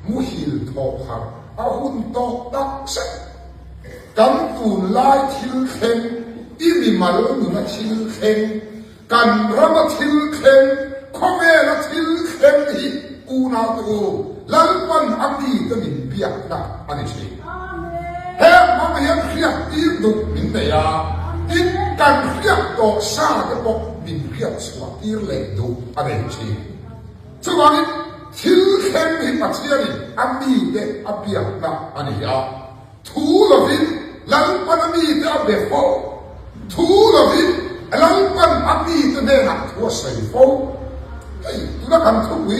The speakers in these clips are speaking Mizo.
Muhil thawh harh a hun tawh tak zet. Kan tunlai thil thleng, i mimal nuna thil thleng, kan rama thil thleng, khawvela thil thleng hi unaute u, Lalpan a mite min biakna a ni thin. Heng hmang hian hriat tir duh min nei a, tin kan hriat tawh sa te pawh min hriat chhuah tir leh duh a nei thin. Chuvangin thil thleng hi Pathianin a mite a biakna a ni a, thu lovin Lalpan a mite a be fo, thu lovin Lalpan a mite hnenah thu a sawi fo. Hei tuna kan thupui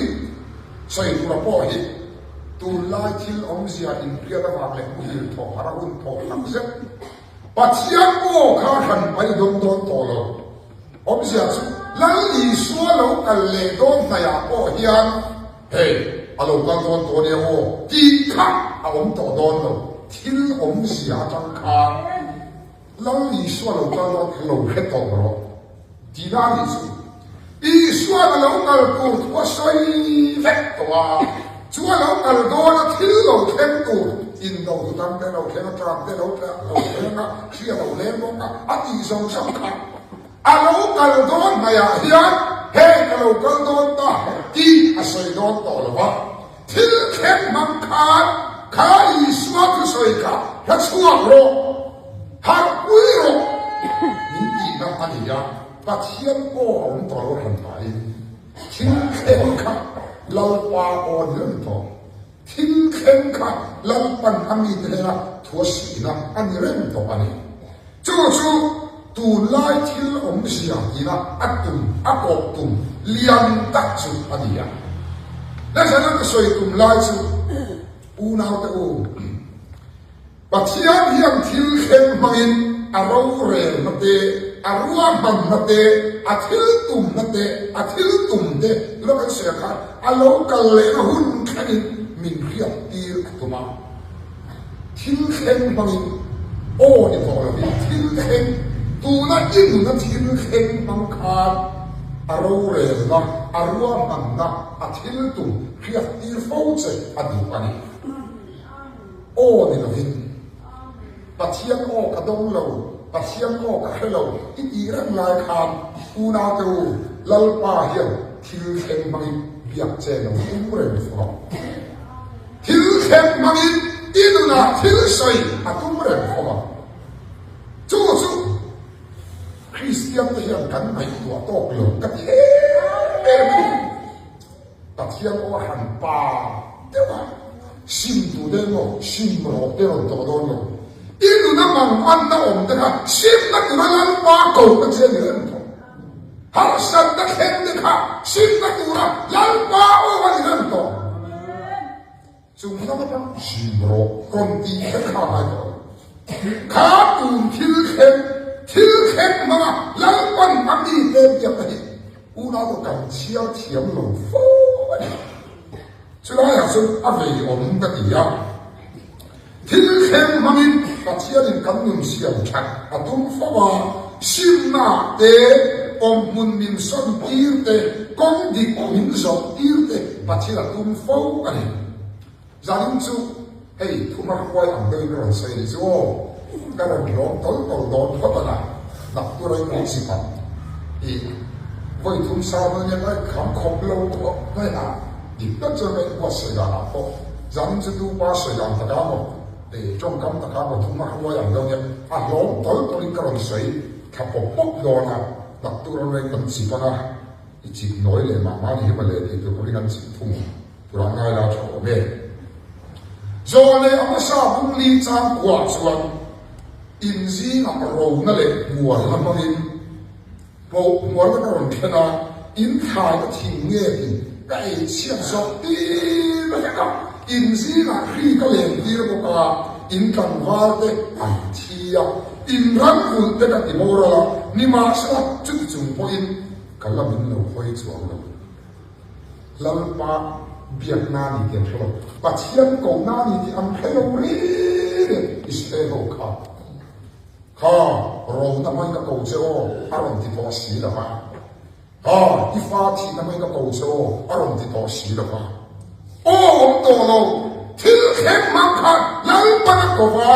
sawi tura pawh hi tunlai thil awmzia inhriat avang leh muhil thawh harh a hun thawh tak zet. Pathian aw kha hran pai dawn dawn tawh lo. Awmzia chu Lal Isua lo kal leh dawn hnaihah pawh hian hei a lo kal dawn tawh nia aw tih kha a awm tawh dawn lo. Thil awmzia atang khan Lal Isua lo kal dawn kha lo hre tawh rawh. Tihna a nih chu. Isuan a lo kal tur thu a sawi vek tawh a, chu a lo kal dawn a thil lo thleng tur indo hutang te lo thleng a, tram te lo thleng a, hri a lo leng bawk a, a tih zawng zawng kha a lo kal dawn hnaihah hian hei ka lo kal dawn ta tih a sawi dawn tawh lo va. Thil thleng hmang khan kha Isua thusawi kha hla chhuak rawh, harhpui rawh min tihna a ni a, Pathian aw a awm tawh lo hran pahin thil thleng kha Lalpa aw ni reng tawh, thil thleng kha Lalpan a mite hnena thu a sihna a ni reng tawh a ni. Chu chu tunlai thil awmzia tina a tum, a kawh tum lian tak chu a ni a. Lehzana ka sawi tum lai chu unaute u, Pathian hian thil thleng hmangin a rorelna te, a ruahmanna te, a thil tumna te, a thil tum te tuna kan sawi ang khan a lo kal lehna hun thlengin min hriat tir a tum a. Thil thleng hmangin aw ni tawh lovin thil thleng, tuna i nuna thil thleng hmang khan a rorelna, a ruahmanna, a thil tum hriat tir fo che a duh a ni. Aw ni lovin Pathian aw ka dawng lo, Pathian aw ka hre lo i tih reng lai khan unaute u Lalpa hian thil thleng hmangin biak che lo tum reng fo ang. Thil thleng hmangin i nunah thil sawi a tum reng khawp ang. Chu chu Kristian te hian kan ngaihtuah tawk lo ka ti em em a ni. Pathian aw a han pa deuh a, sim tu te emaw sim rawh te rawn tawh dawn lo. I nuna manganna awm te kha simna tura Lalpa kohna che a ni reng tawh. Harsatna thleng te kha simna tura Lalpa aw a ni reng tawh. Chung lam atang sim rawh rawn tih kher kha a ngai tawh lo. Kha tun thil thleng, thil thleng hmanga Lalpan a mi te biakna hi unau chu kan chhiar thiam lo fo a ni. Chulaiah chuan a veiawm ka ti a. Thil thleng hmangin Pathianin kan nun siam that a tum fo a, simna te, awmhmun min sawn tir te, kawng dik min zawh tir te Pathian a tum fo a ni. Zanin chu hei thuma hruai ang deuhin ka rawn sawi a nih chu aw, ka rawn hlawm tawl tawl dawn phawt ang a, naktur a in zip ang tih vawi thum sermon ania ka kham khawp lo khawp mai a. Dik tak chuan ka inbuatsaih danah pawh zanin chu tu pa sawi dan taka maw, tawngkam taka maw thum a hruai ang deuh nia, a hlawm tawl tawlin ka rawn sawi thla pawp pawp dawn a, naktur a reng kan chip ang a, i chip nawi leh mah mah ni hi mawle tih tur pawhin an chip thung turah ngai la tha awm e. Zawh leh a hmasa bungli chang kuah chuan inzingah rona leh hmualna hmangin, Pawh hmual ka rawn thlen a, in thlai ka thing nge tin ka ei chhiat zawk tir vek a, in zingah hri ka len tir bawk a, in tlangval te an thi a, in ram vulh te ka ti boral a, nimahsela chuti chung pawhin ka la min lo hawi chuang lo. Lalpa biakna a ni tih an hre lo, Pathian kohna a ni tih an hre lo reng reng Israel ho kha. Kha, rona hmai ka ko che aw, a rawn ti tawh si lo va. Kha, i fa thihna hmai ka ko che aw, a rawn ti tawh si lo va. Aw awm tawh lo, thil thleng hmang khan Lalpan a ko va,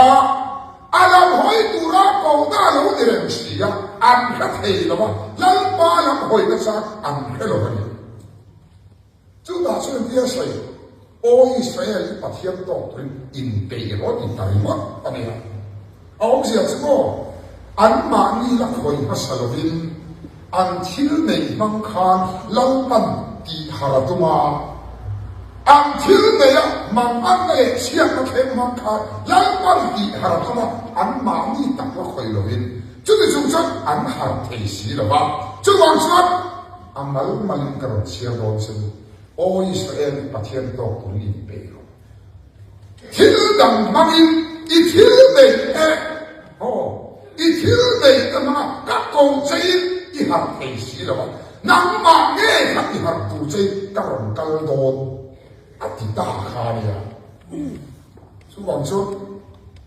a lam hawi tura kohna a lo ni reng si a, an hre thei lo va, Lalpa lam hawina chang an hre lo a ni. Chutah chuan engtia sawi, Aw Israel, i Pathian tawk turin inpeih rawh ti ta ringawt a ni a. A awmzia chu maw, anmahni la khawi hmasa lovin an thil neih hmang khan Lalpan tih har a tum a. An thil neiha manganna leh chhiatna thleng hmang khan Lalpan tih har a tum a, anmahni tak la khawi lovin chuti chung chuan an har thei si lo va. Chuvang chuan a mal malin ka rawn chhiar dawn che u, Aw Israel, i Pathian tawk turin inpeih rawh. Thil dang hmangin i thil neih te, aw, i thil neih te hmanga ka ko chein i harh thei si lo a, nangmah ngei kha i harh tur chein ka rawn kal dawn, a ti ta kha a nia. Chuvang chuan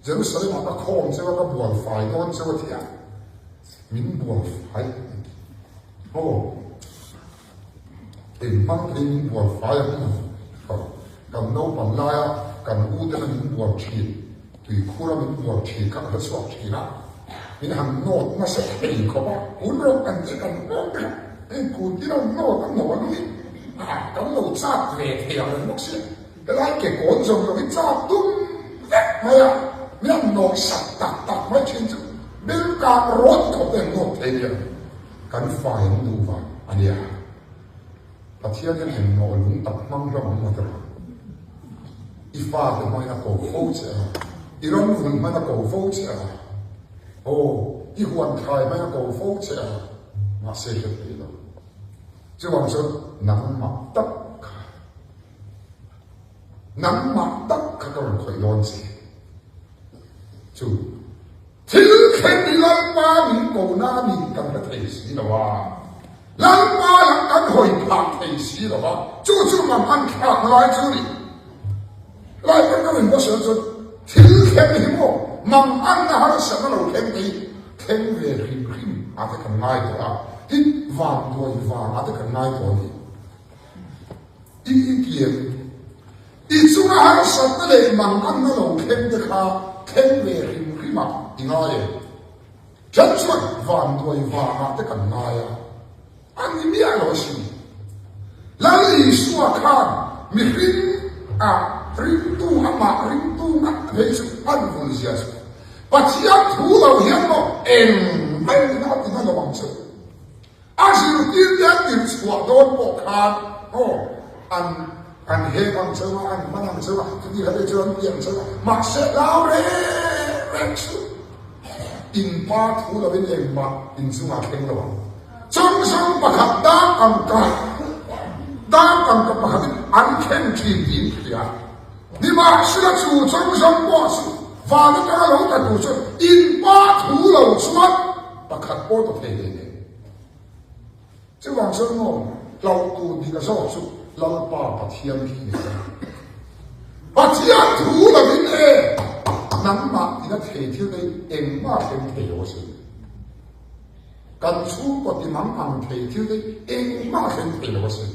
Jerusalem-ah ka khawm cheu a, ka bual fai dawn cheu a ti a, min bual fai a ti. Aw. Eng hmang thei min bual fai ang maw? Tho, kan naupang laia kan u tena min bual thin, tuikhura min bual thin kha ka hre chhuak thin a, min han nawt nasa thei khawp a, kun rawh kan tih kan nawt vek a, heng kun tin a nawt a nawh a nui a, kan lo chak ve thei ang reng bawk sia, helai ke kawn zawng zawng hi chak dum vek mai a, min han nawt sak tak tak mai thin chu bel kang rawt khawp te an nawt thei nia. Kan fai an duh vang a nia. Pathian hian eng maw lung tak hmang hlawm ang maw tawrh? I fate hmangin a ko fo che a, i ram vun hmangin a ko fo che a, aw, i huan thlai hmangin a ko fo che a, mahse hre thei lo. Chuvang chuan nangmah tak kha, nangmah tak kha ka rawn khawih dawn che. Chu. Thil thleng hi Lalpa min ko na a ni kan hre thei si lo a, Lalpa lam kan hawi phah thei si lo a, chu chu mam an thlak lai chu ni. Lai pawn ka rin bawk chuan thil thleng hi maw mam an na harsatna lo thleng te hi thleng ve hrim hrim ah te kan ngai tawh a, tin vanduai vang ah te kan ngai tawh a ni. I inkiam. I chunga harsatna leh manganna lo thleng te kha thleng ve hrim hrim ah i ngai em? Then chuan vanduai vangah te kan ngai a, a ni miah lo asin. Lal Isua khan mihring ah ringtu amah ringtu ngat phei chu an vul zia chu Pathian thu lo hian maw engmah in a ti na lo ang che. A zirtirte an tirchhuah dawn pawh khan aw an an hek ang cheu a, an hman ang cheu a, chuti kha te chu an ti ang cheu a, mahse hlau reng reng suh. In pa thu lovin engmah in chungah thleng lo ang. Chawngzawng pakhat dar tangka dar tangka pakhatin an thleng thin tiin hria. Nimahsela chu chawngzawng pawh chu van atanga lo tla tur chuan in pa thu lo chuan Pakhat pawh ta thei hle nen. Chuvang chuan maw hlauh tur dik a zawk chu Lalpa Pathian khi ni ta. Pathian thu lovin e nangmah tina thei thil te hi engmah thleng thei lo a si. Kan chhungkaw ti mang ang thei thil te hi engmah thleng thei lo a si.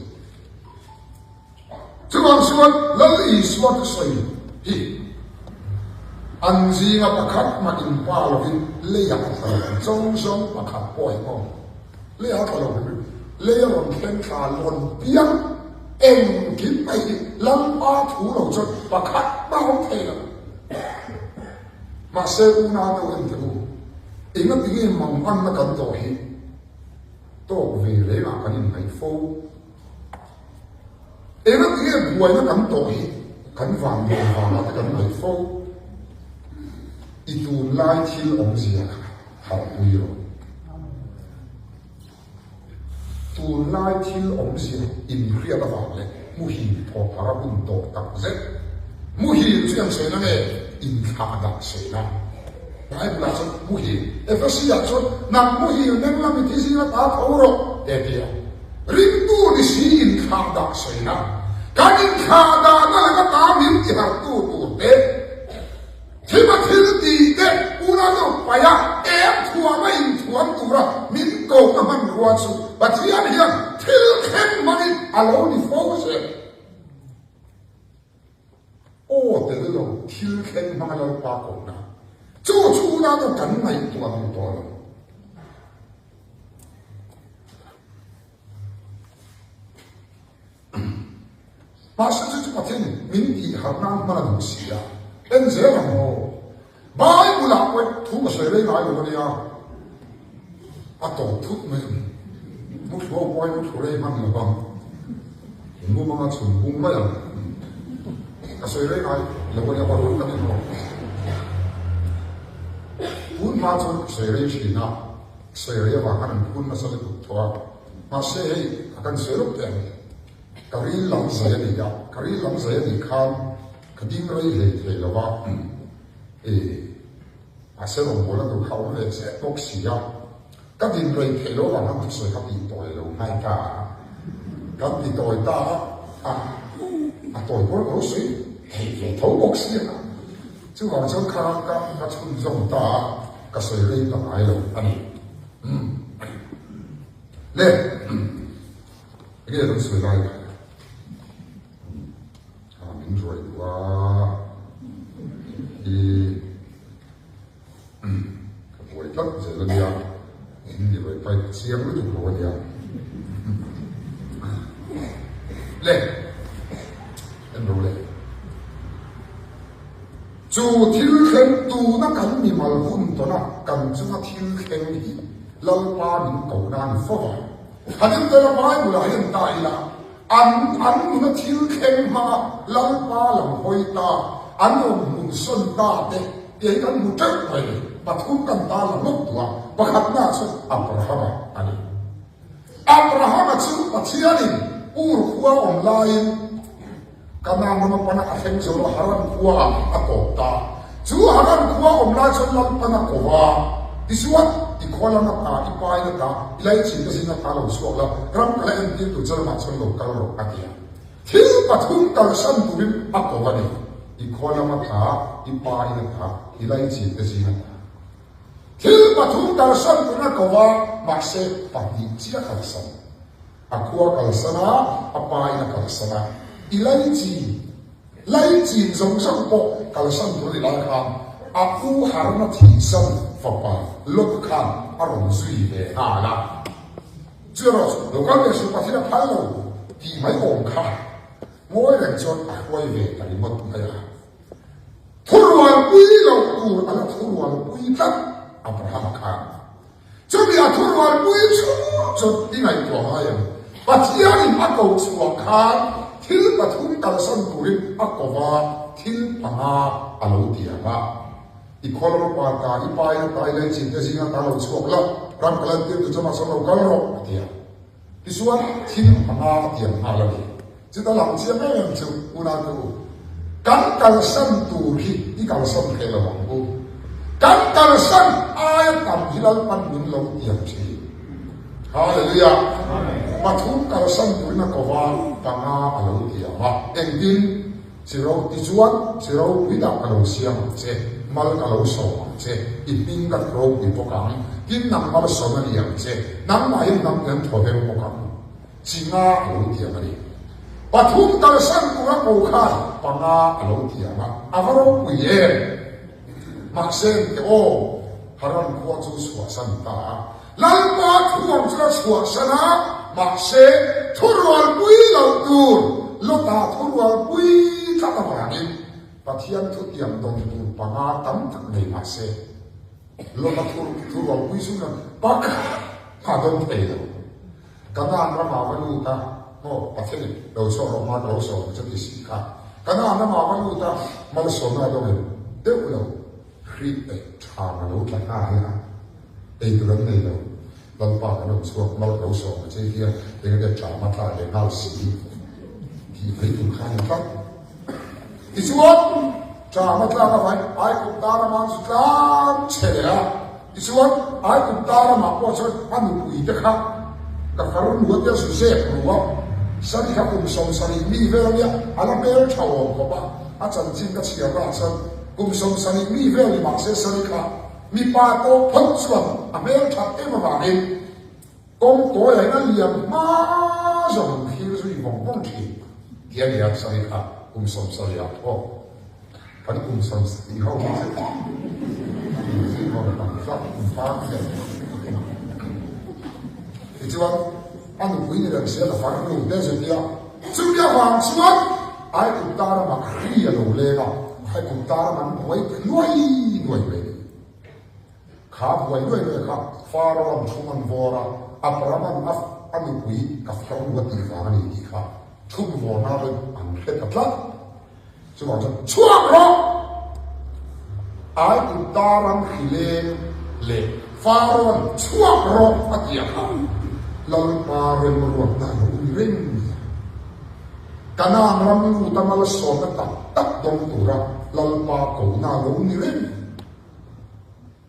Chuvang chuan Lal Isua thusawi hi an zinga pakhat mah inpa lovin leiah a tla lo ang. Zawng zawng pakhat pawh hi maw leiah a tla lo hrim hrim. Lei a rawn thleng thla lawn piang engkim mai hi Lalpa thu lo chuan pakhat mah a awm thei lo. Mahse unau deuh en teh u, engatinge manganna kan tawh hi tawk ve rengah kan inngaih fo. Engati nge buaina kan tawh hi kan van dawn vangah te kan ngaih fo. I tunlai thil awmzia kha harhpui rawh. Tunlai thil awmzia inhriat avang leh muhil thawk har a hun tawh tak zet. Muhil chu eng sawina nge? Inthlahdah sawina. Bible-ah chuan muhil, Ephesiah chuan nang muhil meng la mithi zinga ta tho rawh te a ti a. Ringtu ni si inthlahdah sawina, kan inthlahdahna laka ta min tihartu tur te, thima thil tih te unau deuh paih a eng thuama inthuam tura min kohna hmanrua chu Pathian hian thil thleng hmangin a lo ni fo zel. Aw tel lo thil thleng hmanga Lalpa kohna chu chhunah chu kan ngaihtuah duh tawh lo. Mahse chu chu Pathian min tih harh nan hman a duh si a, en zel ang aw. Bible ah pawh thu ka sawi rei ngai lo a nia, a tawp thut mai ang. Muthlu ho pawh hi muthlu rei hman lo vang, mum anga chhun bung mai ang. Ka sawi rei ngai lo a nia, aw run takin aw. Tun hma chuan ka sawi rei thin a, sawi rei avang khan an phun nasa lutuk tawh a. Mahse hei a kan sawi lawk teh ang, ka ril lam zai a ni a, ka ril lam zai a nih khan Ka ding rei hlei thei lo va, e, mahse rawngbawlna tur kha a awm ve zeh bawk si a, ka din rei theih loh avang khan thusawi kha tih tawi lo nghai ta a, kan ti tawi ta a, a, a tawi pawh ka lo sawi theih ve tho bawk si a, chuvang chuan kha ka ka chhunzawm ta a, ka sawi rei ta ngai lo a ni. Umm, le, enge kan sawi lai kha? A min ruai duh a, i ka buai tlat zel a nia, min ti ruai pai ka chiang lutuk lo a nia. Le, en ro le. Chu thil thleng tuna kan mimal hun tawna kan chunga thil thleng hi Lalpa min ko na ni fo va. Han entir a Bible ah hian ta ila an an nuna thil thleng hmanga Lalpa lam hawi ta, an awm hmun sawn ta te tih hi kan hmu teuh mai ni. Pathum kan ta la ngawt duh a, pakhatna chu Abrahama a ni. Abrahama chu Pathianin Ur khua awm laiin, Kanaan rama pana a thleng zo lo Haran khua ah a tawp ta. Chu Haran khua awm lai chuan Lalpan a ko a, tichuan i khua lam ata, i pa in ata, i laichin te zing ata lo chhuak la, ram kala entir tur che lamah chuan lo kal rawh a ti a. Thil pathum kalsan turin a ko a ni, i khua lam ata, i pa in ata, i laichin te zing ata. Thil pathum kalsan turin a ko a, mahse pahnih chiah kalsan. A khua kalsan a, a pa in a kalsan a, i laichin, laichin zawng zawng pawh kalsan tur a ni lai khan a u Harna thihsan fapa Lot khan a rawn zui ve nghal a. Chu erawh chu lo kal ve suh Pathian a phal lo tih mai awm kha ngawi reng chuan a hruai ve ta ringawt mai a. Thurualpui loh tur a la thurualpui tlat Abrahama khan. Chumi a thurualpui chhung chu i ngaihtuah ngai ang. Pathianin a ko chhuah khan thil pathum kalsan turin a ko va, thil panga a lo ti ang a. I khaw lama pa ta, i pa in a ta, i laichin te zinga ta lo chhuak la, ram ka lantir tu chama sawn lo kal rawh, a ti a. Tichuan thil panga a tiam nghal a ni. Chuta lang chiang em em chu unau u, kan kalsan tur hi i kalsan hreh lo ang u. Kan kalsan aia tam hi Lalpan min lo tiam thin. Hallelujah! Pathum kalsan turin a ko va, panga a lo tiam a. Engtin? Chiro tichuan chi ropui dah ka lo siam ang che, mal ka lo sawm ang che, i hming ka ropui bawk ang, tin nang malsawm a ni ang che, nangmah hian hnam in an thaw veng bawk ang. Chi nga a lo tiam a ni. Pathum kalsan tura ko khan panga a lo tiam a, a va ropui em! Mahse engte aw, Haran khua chu chhuahsan ta a. Lalpa thu ang chu a chhuahsan a, mahse thurualpui loh tur Lota thurualpui tlat avangin Pathian thutiam dawn tur panga tam tak nei mahse Lota thurualpui chu pakhat hma dawn thei lo. Kanaan ramah va lut a, maw Pathianin lo chhuak rawh hma ka lo sawm ang che ti si kha. Kanaan ramah va lut a, malsawmna a dawng em? Deuh lo. Hrih leh ṭhang a lo tla nghal a, ei tur an nei lo. Lalpa kan rawn chhuak, mal ka lo sawm ang che hian eng nge ṭhang a tla leh nghal si tih mai tur kha a ni tlat. Tichuan, ṭhang a tlak avangin Aigupta ramah an zu tlang che leh a. Tichuan, Aigupta ramah pawh chuan a nupuite kha ka far nu a tia zu zep ru a, Sari kha kum 70 mi vel a nia, a la hmel tha awm khawp a, a chanchin ka chhiar rah chuan kum 70 mi vel ni mahse Sari kha mipa tawh phawt chuan a hmel that em avangin kawng tawiah hian a liam hma zawng an thlir zui vawng vawng thin ti a nia, Sari kha kum 70 ah pawh. Kan kum 70 ho hi chu inzui ho tam hlauh kum pang hian. Tichuan a nupui ni reng sia la farnu te zutia chumi avang chuan Aigupta ramah hri a lo leng a, Aigupta ram an buai ta nuai nuai mai a ni. Kha buai nuai nuai kha Pharaoh-an thum an vawr a, Abraham-an a nupui ka farnu a tih vang a ni tih kha thum vawrna reng an hre ta tlat. Chuvang chuan chhuak rawh! Aigupta ram hrileng leh Pharaoh-an chhuak rawh a ti a kha Lalpa remruatna a lo ni reng mai a. Kanaan ram luta malsawmna tak tak dawng tura Lalpa kohna a lo ni reng.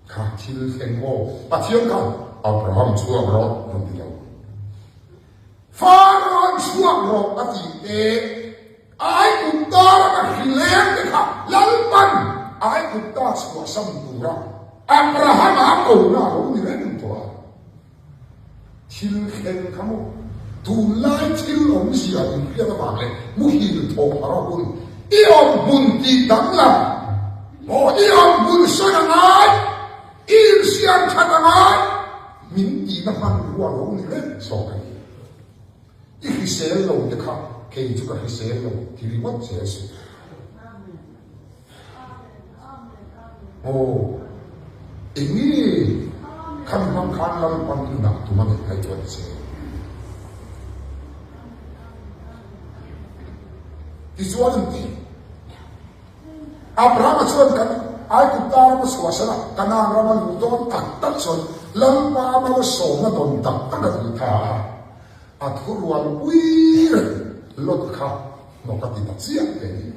Kha thil thleng maw? Pathian khan Abraham chhuak rawh a rawn ti lo. Pharaoh-an chhuak rawh a tih te, Aigupta rama hrileng te kha Lalpan Aigupta chhuahsan tura Abrahama a kohna a lo ni reng tawh a. Thil thleng kha maw? Tunlai thil awmzia inhriat avang leh muhil thawh har a hun i awm hmun tih danglam maw? I awm hmun sawn a ngai, i insiam that a ngai, min tihna hmanrua lo ni reng zawk a ni. I hrisel lo te kha kei chu ka hrisel lo ti ringawt zel suh. Aw, enge khami hmang khan Lalpan i nunah tum a neih ngaihtuah ni che? Tichuan an ti. Abrahama chuan kan Aigupta rama chhuahsan a, Kanaan rama luh dawn tak tak chuan Lalpa malsawmna dawn tak tak a duh ta a. A thurual pui reng Lot kha hnawk a ti ta chiah ve a ni.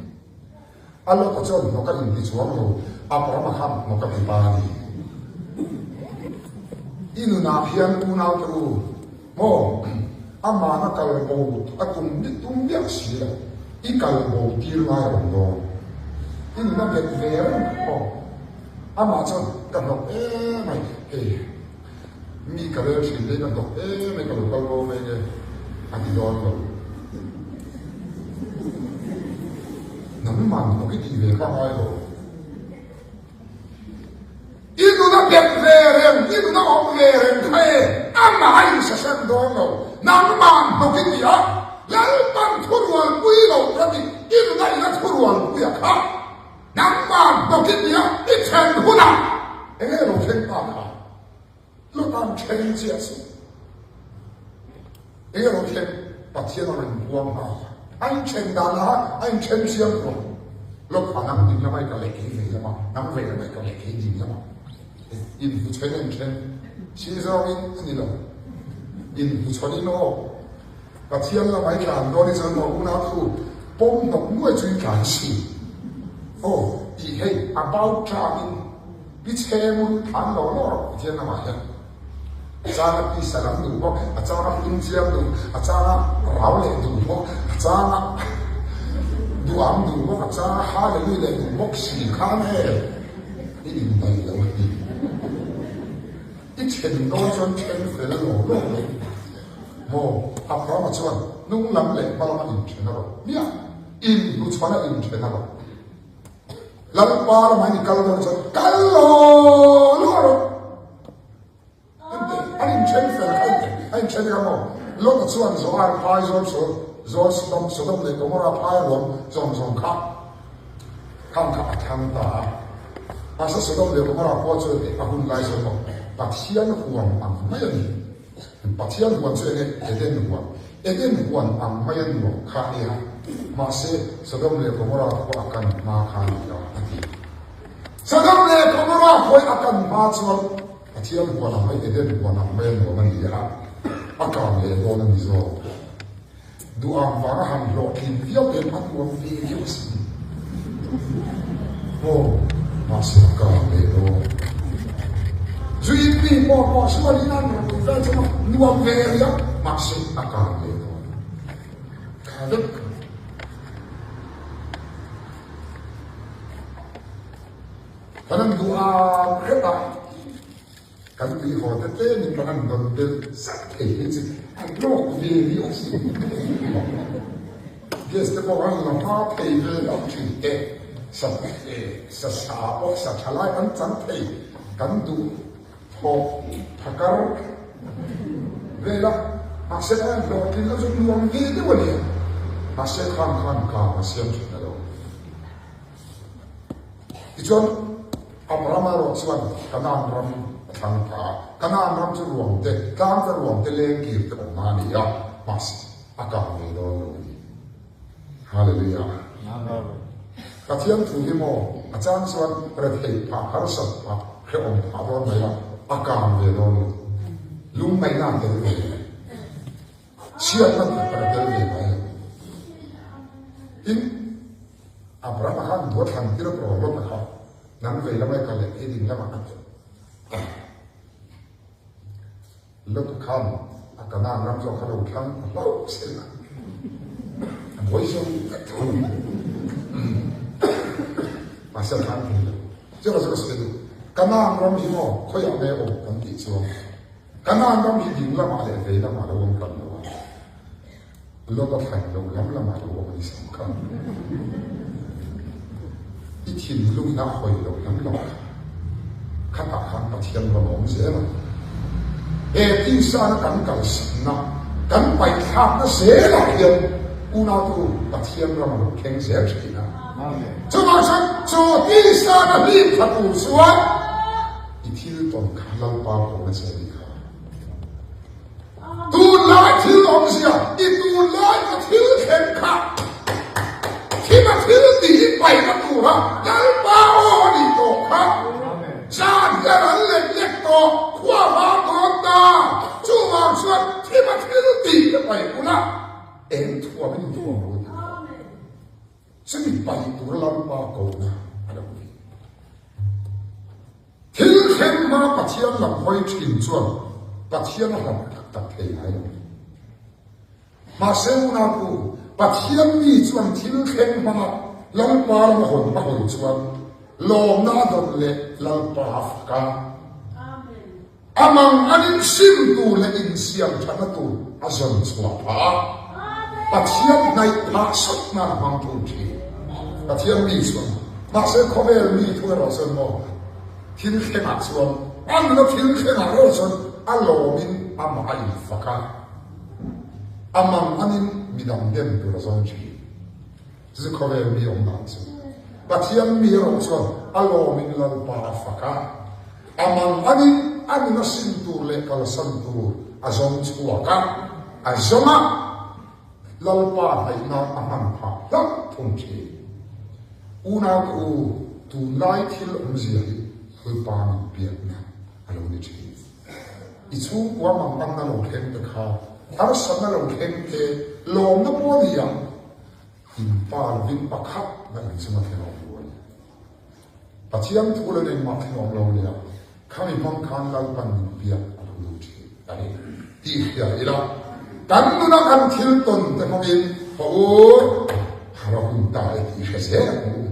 A Lot-a chuan hnawk a inti chuang lo, Abrahama khan hnawk a ti ta a ni. I nunah hian unaute u, Maw? Amahna kal bo a tum tum miah si lo. I kal bo tir ngai a awm dawn. I nuna bet ve reng maw? Amah chuan ka hnawk em mai, hei mi ka rel thin te hi ka hnawk em mai ka lo kal bo mai nge a ti dawn lo. Nangmah hnawk i tih ve kha ngai lo. I nun a bet ve reng, i nun a awm ve reng kha e, amah a insahrem dawn lo. Nangmah hnawk i ti a, Lalpan thurualpui lo ka ti, i nun a ina thurualpui a kha. Nangmah hnawk i ti a, i then hunah enge lo thleng ta kha? Lotan then chiah suh. Enge lo thleng? Pathian a rawn inpuang nghal a. A inthen dan ah a inthen chiang lo. Lot a nang ding lamah i ka leh kei vei lamah, nang vei lamah i ka leh kei ding lamah. Inhmuchhawn a inthen. Si zawngin a ni lo. Inhmuchhawnin aw. Pathian lamah i tlan dawn i chuan maw unau thu pawm hnawk nuai chu i tlan si. Aw tih hei about term in Pi Chhemul than lo lo rawh Pathian lamah hian a changa tisa lam duh bawk, a changa hlim chiang duh, a changa rau leh duh bawk, a changa duham duh bawk, a changa hallelujah leh duh bawk si khan e i indaih lo a ni. I then dawn chuan then fel lo lo mai maw? Abrahama chuan hnung lam leh hma lama inthen a rawh miah, inhnuchhawn a inthen a rawh. Lalpa ramah i kal dawn chuan kal law law rawh. Ente an inthen fel kha ente a inthen kha maw? Lota chuan Zoar phai zawl saw zawl Sodom Sodom leh Gomorrah phai ruam zawng zawng kha khang kha a thlang ta a. Mahse Sodom leh Gomorrah khua chu a hun lai chuan maw Pathian huan ang mai a ni. Pathian huan chu enge Eden huan? Eden huan ang mai a nuam kha a nia. Mahse, Sodom leh Gomorrah khua a kan hma kha a ni lo, a ti. Sodom leh Gomorrah khua a kan hma chuan Pathian huan ang mai, Eden huan ang mai a nuam a ni a, a kang leh dawn a ni zawk. Duham vanga han hlawhtlin viau te an uam ve viau a sin. Aw, mahse a kang leh dawn. Zuin mi pawh pawh sualin an rui vel chu nuam ve rih a, mahse a kang leh dawn. Kha vek kha. Kan an duham hrep a. Kan tui haw te tlemin kan han dawn belh zat thei hi chu a hlawk ve viau a sin. Gas te pawh an la hma thei vel lo thin te. Sa sa sa pawh sa tha lai kan chang thei, kan duh thawk phakar vel a, mahse khan hlawhtlinna chu nuam ve deuh a ni a, mahse khan khan kang a siam thin a lo. Tichuan Abraham erawh chuan Kanaan ram a thlang ta a, Kanaan ram chu ruang te, tlang te ruang te leng kir te awmna a ni a, mahse a kang ve dawn lo a ni. Hallelujah. Pathian thu hi maw a chang chuan retheih phah, harsat phah, hrehawm phah dawn mai a, a kang ve dawn lo. Lungngaihna a tel ve lo. Chhiatna tak tak a tel ve ngai lo. Tin, Abrahama khan duat thlan tir a tawh Lota kha nang vei lama i kal leh kei ding lamah ka tel. Lota khan a Kanaan ram zawk kha lo thlang a hlauh sel a, a buai zo vek tho. Mahse a thlang thei lo. Chuvang chu ka sawi duh, Kanaan ram hi maw khawiah nge awm kan tih chuan Kanaan ram hi ding lamah leh vei lamah lo awm hran lo a. Lawk a thlai lo lam lamah lo awm a ni sam kha. I thinlung in a hawi lo lam lam kha. Khatah khan Pathian rawn awm zel a. He tinsana kan kalsanna, kan paihthlakna zelah hian unautu Pathian ram a lo thleng zel thin a. Chuvang chuan chu tinsana hlim thla tur chuan i thil tawn kha Lalpa pawhna che a ni kha. Tunlai thil awmzia i tunlai ka thil thleng kha thima thil tih hi paihna tura Lalpa aw a nih tawh kha. Zan hian an lek lek tawh, khua vang dawn ta. Chuvang chuan thima thil tih te paih bula eng thuam in inthuam lo tih kha. Chumi paih tura Lalpa kohna a lo ni. Thil thleng hma Pathian lam hawi thin chuan Pathian a hlat tak tak thei ngai lo. Mahse unaupu, Pathian mi chuan thil thleng hmanga Lalpa lam a hawn a hawi chuan lawmna a dawn leh Lalpa a fak a. A mang an insim tur leh insiam thatna tur a zawn chhuah phah a, Pathian hnaih phah sawt nan a hmang thung thin. Pathian mi chuan, mahse khawvel mi thu erawh chuan maw, thil thlengah chuan, a nuna thil thlengah erawh chuan a lawmin amah a infak a, a mang anin midang dem tur a zawng thin. Chu khawvel mi awm dan chu. Pathian mi erawh chuan a lawmin Lalpa a fak a, a mang anin a nun a sim tur leh kalsan tur a zawng chhuak a, a zawng a, Lalpa hnaih nan a hman phah hlauh thung thin. Unaute u, tunlai thil awmzia hi Lalpa min biakna a lo ni thin. I chhungkua manganna lo thleng te kha, harsatna lo thleng te, lawmna pawh a ni ang. In pa lovin pakhat na in chunga thleng awm lo a ni. Pathian thu lo engmah thleng awm lo leh a, khami hmang khan Lalpan min biak a lo duh thin a ni tih hria ila, kan nuna kan thil tawn te hmangin haw u, har a hun ta e tih hre zel ang u.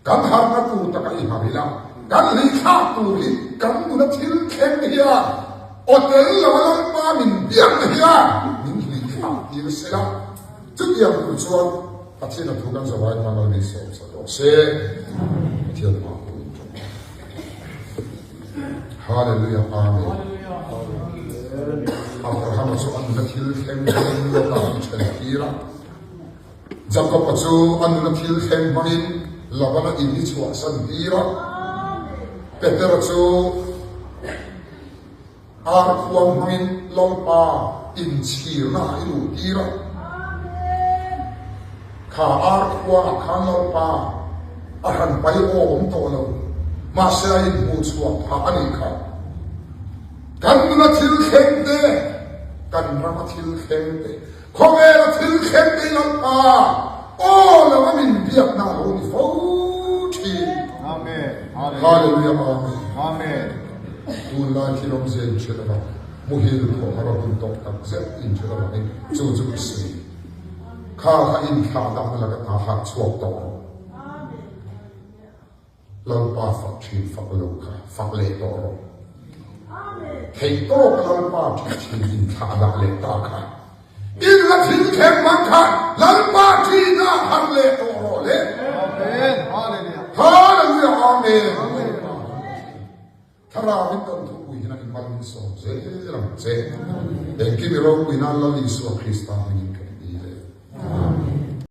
Kan harna tur taka i har ila, kan hlithlak tur hi kan nuna thil thleng hian aw tel lo a Lalpa min biakna hian min hlithlak tir se la. Chutiang tur chuan Pathian a thu kan zawh lai khan Lal min sawm sak rawh se. Pathian hma pawh in ṭawng. Hallelujah Amen. Abrahama chu a nuna thil thleng hmangin Lota a ṭhen tir a. Jakob-a chu a nuna thil thleng hmangin Labana in hi chhuahsan tir a. Petera chu ar khuang hmangin Lalpa inchhirna ah i luh tir a. Kha ar khuangah khan Lalpa a hran pai aw awm tawh lo, mahse a inhmuh chhuah phah a nih kha. Kan nuna thil thleng te, kan rama thil thleng te, Khawvela thil thleng te Lalpa aw lo a min biakna a lo ni fo thin. Amen. Hallelujah Amen. Amen. Tunlai thil awmzia in hre lova, muhil thawh har a hun tawk tak zet in hre lovangin chu chu ka sawi. Kha kha inthlah dahna laka ta hak chhuak tawh rawh. Lalpa fak thin fak lo kha fak leh tawh rawh. Theih tawk Lalpa ṭih thin in thlah a dah leh ta kha. In la thil thleng hmang kha Lalpa ṭihna har leh tawh rawh le. Amen. Amen. Lalpa kan Pathian. Thlarauin kan thupui hian in mal min sawm zel ang che. Engkim i ropui nan Lal Isua Krista hmingin ka.